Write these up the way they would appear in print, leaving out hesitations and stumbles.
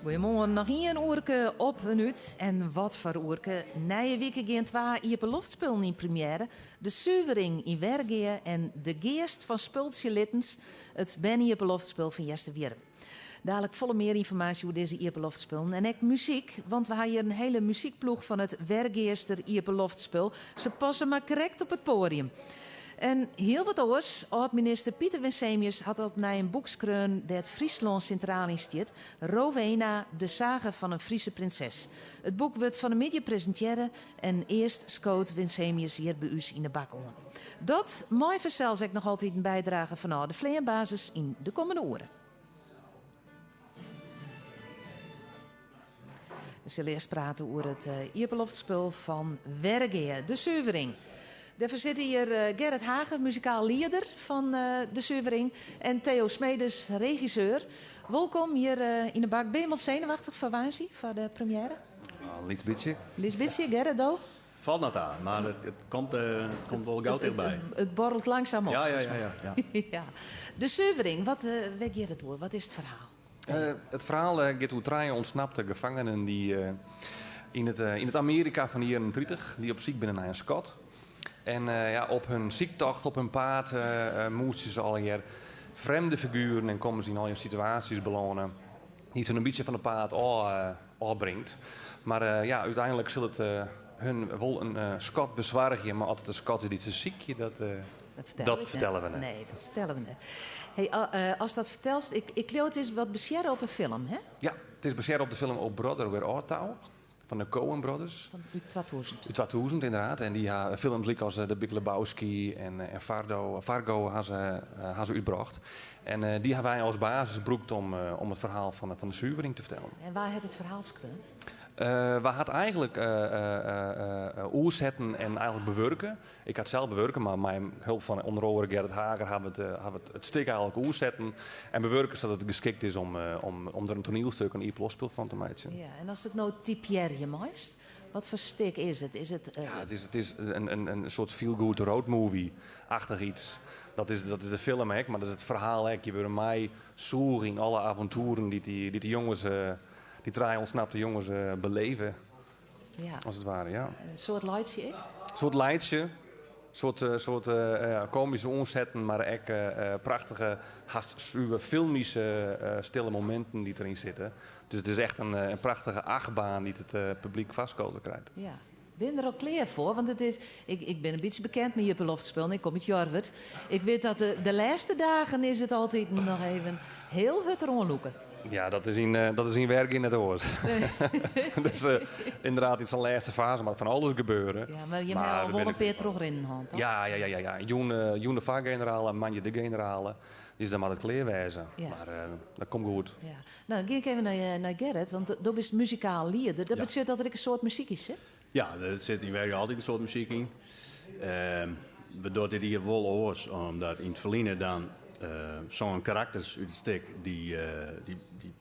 Goeiemoarn, noch ien oerke op en út. En wat foar oerke. Nije wike gean twa iepenloftspullen yn premjêre. De Suvering yn Wergea en De Geast fan Spultsjelittens, it berne-iepenloftspul fan Easterwierrum. Dalik folle mear ynformaasje oer dizze iepenloftspullen en ek muzyk, want we ha hjir in hele muzykploech fan it Wergeaster iepenloftspul. Se passe mar krekt op it poadium. En hiel wat oars, âld-minister Pieter Winsemius hat opnij in boek skreaun dêr't Fryslân sintraal yn stiet, Rowena, de sage fan in Friese prinses. It boek wurdt fan 'e middei presintearre en earst skoot Winsemius hjir by ús yn 'e bak oan. Dat mei fansels ek noch altyd in bydrage fanôf de fleanbasis yn de kommende oere. We sille earst prate oer it iepenloftspul fan Wergea, De Suvering. Dêrfoar sitte hjir Gerrit Hager, muzikaal lieder fan De Suvering, en Theo Smedes, regisseur. Wolkom hjir yn 'e bak. Binne jim al senuwachtich foar woansdei, foar de premjêre? In lyts bytsje. Lyts bytsje, Gerrit, do? Falt noch ta, mar it komt, it komt wol gau tichtby. It borrelt langsaam op. Ja, ja, ja, ja. Ja. De Suvering, wat, wêr giet it oer? Wat is it ferhaal? It ferhaal giet oer trije ûntsnapte gefangenen dy't yn it, yn it Amearika fan de jierren 30, dy't op syk binne nei in skat. En ja, op hun syktocht, op hun paad, moetsje se allegear frjemde figueren en komme se yn allegear situaasjes belâne dy't hun in bytsje fan it paad ôf, ôfbringt. Mar ja, úteinlik sil it hun wol in skat besoargje, mar oft it de skat is dy't se sykje, dat, dat fertelle we net. Nee, dat fertelle we net. Hey, ast dat fertelst, ik, ik leau it is wat basearre op in film, hè? Ja, it is basearre op de film O Brother, Where Art Thou? Fan de Coen Brothers. Fan út 2000. Út 2000, ynderdaad. En dy ha films lykas The Big Lebowski en, en Fardo, Fargo ha se, ha se útbrocht. En dy ha wy as basis brûkt om, om it ferhaal fan, fan de suvering te fertellen. En wa hat it ferhaal skreaun? Wy ha it eigentlik oersetten en eigentlik bewurke. Ik ha it sels bewurke, mar mei help fan ûnder oare Gerrit Hager ha we it, ha we it stik eigentlik oersetten en bewurke sadat it geskikt is om, om, om der in toanielstuk, in iepenloftspul fan te meitsjen. Ja, en ast it no typearje meist, wat foar stik is it? Is it. Ja, it is, it is in, in, in soart feel-good road movie-achtich iets. Dat is, dat is de film ek, mar dat is it ferhaal ek. Je wurde meisûge yn alle avontoeren dy't dy, dy't dy jonges, dy trije ûntsnapte jonges beleve. Ja. As it ware, ja. In soart laitsje ek? In soart laitsje. Soart, soart ja, komyske oansetten, mar ek prachtige, hast suver filmyske stille mominten dy't deryn sitte. Dus it is echt in, in prachtige achtbaan dy't it publyk foarskotele krijt. Ja. Bin der al klear foar? Want it is, ik, ik bin in bytsje bekend mei iepenloftspullen. Ik kom út Jorwert. Ik wit dat de, de lêste dagen is it altyd noch even hiel hurd deroan lûke. Ja, dat is yn, dat is yn Wergea net oars. Dus ynderdaad, yn sa'n lêste faze moat fan alles gebeure. Ja, mar jim hawwe al wol in pear trochrinnen hân, toch? Ja, ja, ja, ja, ja. Jûn, jûn de foargenerale en moandei de generale. Dus dan moat it klear wêze. Ja. Mar dat komt goed. Ja. Nou, dan gean ik even nei, nei Gerrit, want do bist muzikaal lieder. Dat Ja. betsjut dat der ek in soad muzyk yn sit? Ja, der sit yn Wergea altyd in soad muzyk yn. We dogge dit jier wol oars, omdat yn it ferline dan songen karakters út it stik, dy, dy, dy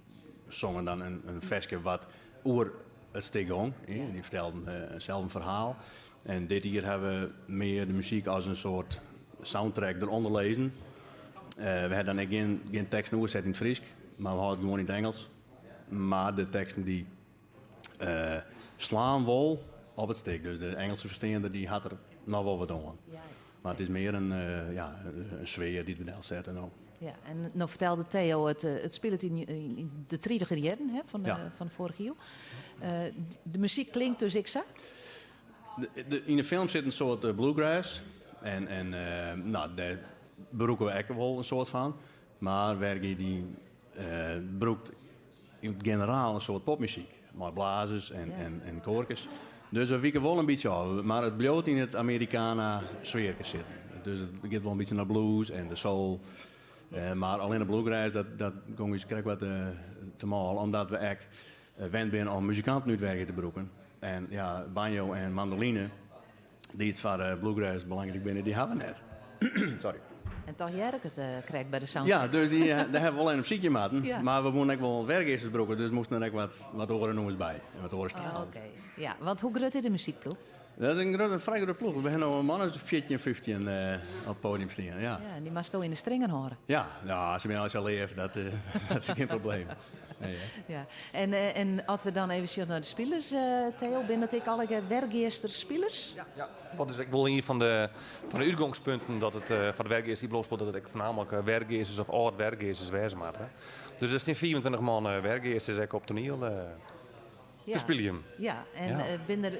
songen dan in, in ferske wat oer it stik gong. Dy fertelden sels in ferhaal. En dit jier ha we mear de muzyk as in soart soundtrack derûnder lizzen. We ha dan ek gjin, gjin teksten oerset yn it Frysk, mar we hâlde it gewoan yn it Ingelsk. Mar de teksten dy slaan wol op it stik. Dus de Ingelske fersteander dy hat der noch wol wat oan. Ja, ja. Mar it is mear in, ja, in sfear dy't we delsette no. Ja, en no fertelde Theo, it, it spilet yn, yn de tritiger jierren hè, fan de, Ja. fan de foarige iuw. De muzyk klinkt dus ek sa? De, yn de film sit in soad bluegrass. En, en no, dêr brûke we ek wol in soad fan. Mar Wergea dy brûkt yn it generaal in soad popmuzyk. Mei blazers en, en, en koarkes. Dus we wike wol in bytsje ôf. Mar it bliuwt yn it Americana sfearke sitten. Dus it giet wol in bytsje nei blues en de soul. Mar allinne bluegrass, dat, dat gong ús krekt wat te mâl. Omdat we ek wend binne om muzikanten út Wergea te brûken. En ja, banjo en mandoline, dy't foar bluegrass belangryk binne, dy ha we net. Sorry. En toch hear ik it krekt by de soundtrack. Ja, dus dy, dêr ha we wol even op sykje moatten. Ja. Mar we woene ek wol Wergeasters brûke, dus moasten der ek wat, wat oare nûmers by. En wat oare stilen. Oh, Oké, ja. Want hoe grut is de muzykploech? Dat is in, grut, in frij grutte ploech. We ha no in man as 14, 15 op it podium stean. Ja. Ja, en dy moatsto yn de stringen hâlde. Ja, ja, se binne al sa leaf, dat, dat is gjin probleem. Nee, ja. En, eh, en as we dan even sjogge nei de spilers, eh, Theo, binne dat ek allegear Wergeaster spilers? Ja, ja. Dat is ek wol ien fan de, fan de útgongspunten dat it uh, foar de Wergeaster Iepenloftspul dat it ek foarnaamlik Wergeasters of âld-Wergeasters wêze moatte. Dus der stean 25 man Wergeasters ek op toaniel te spyljen. Ja, en ja. Binne der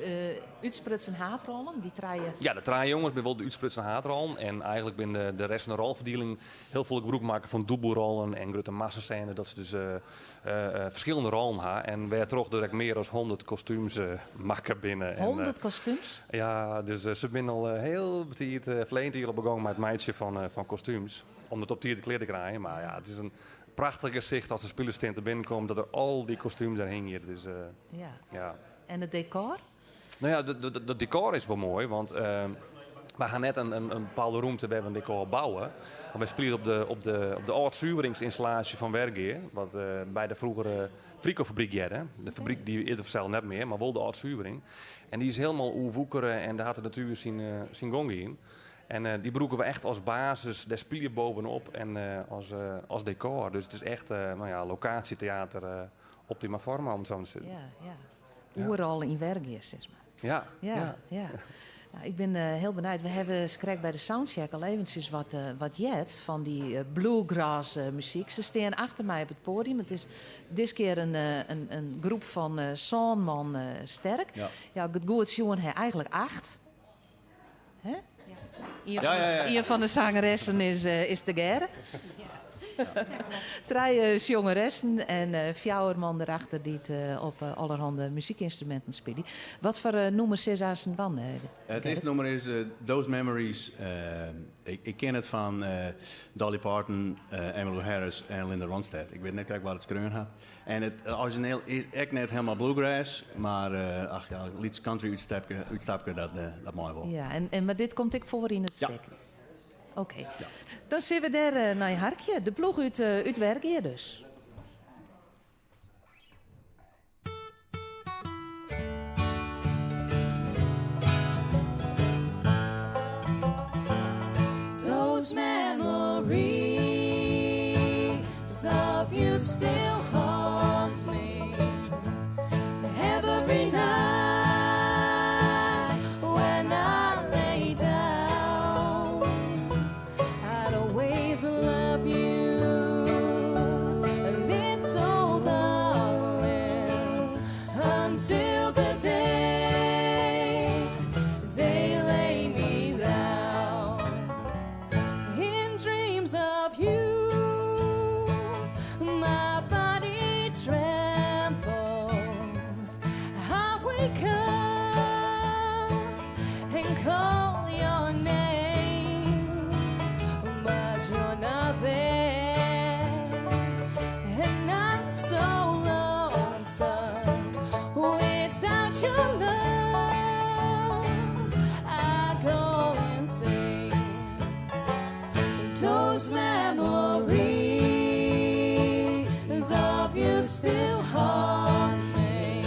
útsprutsen haadrollen, dy trije? Ja, de trije jonges binne wol de útsprutsen haadrollen. En eigentlik binne de, de rest fan de rolferdieling hiel folle gebrûk makke fan dûbelrollen en grutte massasênes. Dat se dus ferskillende rollen ha. En wêrtroch der ek mear as 100 kostúms makke binne. 100 kostúms? Ja, dus se binne al hiel betiid ferleden jier al begûn mei it meitsjen fan kostúms. Om it op tiid klear te krijen. Mar ja, it is in prachtich gesicht as de spilerstinte binnenkomt, dat der al dy kostúms dêr hingje. Dus, ja. ja. En it dekor? No ja, dat dekor is wol moai, want wy ha net in bepaalde rûmte wêr't we in dekor bouwe. Want wy spylje op de âld-suveringsynstallaasje fan Wergea, wat by de froegere Frico-fabryk hearde. De fabryk dy is der fansels net mear, mar wol de âld-suvering. En dy is hielendal oerwoekere en dêr hat de natuer syn gong gien. En dy brûke we echt as basis, dêr spylje bovenop en as dekor. Dus it is echt, no ja, lokaasjeteater optima forma, om it sa mar te sizzen. Ja, ja. Oeral yn Wergea, sis mar. Ja. Ja, ja. Nou, ik bin hiel benijd. We hawwe krekt by de soundcheck al eventsjes wat heard fan dy bluegrass muzyk. Se stean achter my op it poadium. It is diskear in groep fan sân man sterk. Ja. Ja, it goed sjoen ha, eigentlik acht. Hè? Ien Ja, ja, ja, ja. Ien fan de sangeressen is tegearre. Trije sjongeressen en fjouwer man derachter dy't op allerhande muzykynstruminten spylje. Wat foar nûmer sille se aansten dwaan? It earste nûmer is Those Memories. Ik ken it fan Dolly Parton, Emmylou Harris en Linda Ronstadt. Ik wit net krekt wa't it skreaun hat. En it orizjineel is ek net hielendal bluegrass, mar ach ja, in lyts country útstapke, útstapke dat mei wol. Ja, en, mar dit komt ek foar yn it Ja. stik? Oké. Dan sille we dêr nei harkje. De ploech út Wergea dus. Those memories of you still haunt me every night when I lay down. I'd always love you, little darling, until the day they lay me down. In dreams of you, my body trembles. I wake up and call your name, but you're not there. And I'm so lonesome without your love. I go insane. Those memories of you still haunt me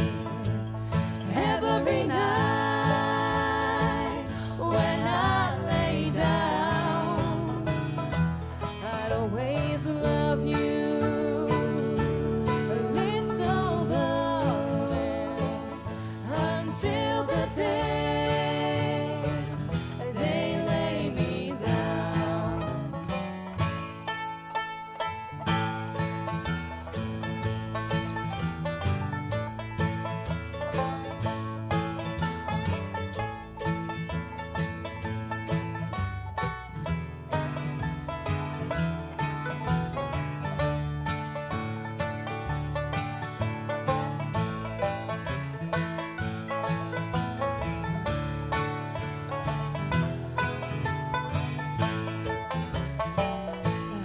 every night when I lay down. I'd always love you, little darling, until the day they lay me down.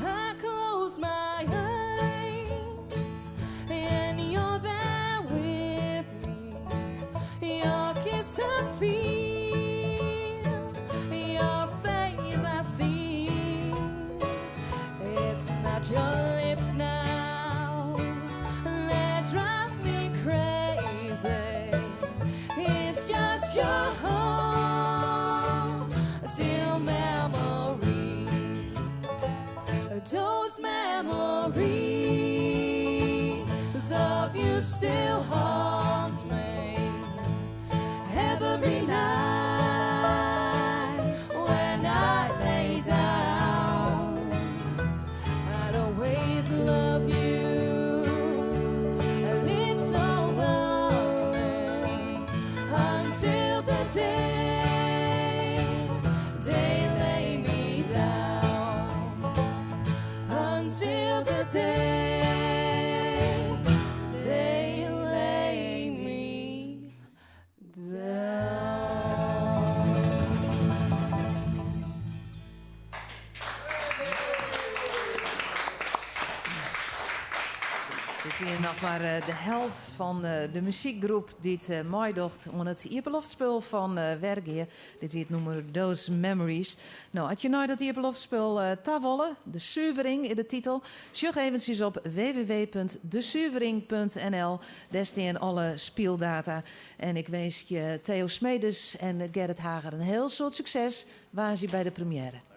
I close my eyes and you're there with me. Your kiss I feel, your face I see. It's not your lips now that drive me crazy. It's just your haunting memory. Those memories You still haunt me every night when I lay down. I'd always love you, a little darling, until the day they lay me down. Until the day they lay me down. Dit wie noch mar de helt fan de muzykgroep dy't meidocht oan it iepenloftspul fan Wergea. Dit wie it nûmer Those Memories. No, as je nei dat iepenloftspul ta wolle, De Suvering is de titel, sjoch eventsjes op www.desuvering.nl. Dêr stean alle spyldata. En ik winskje Theo Smedes en Gerrit Hager in hiel soad sukses woansdei by de premiêre.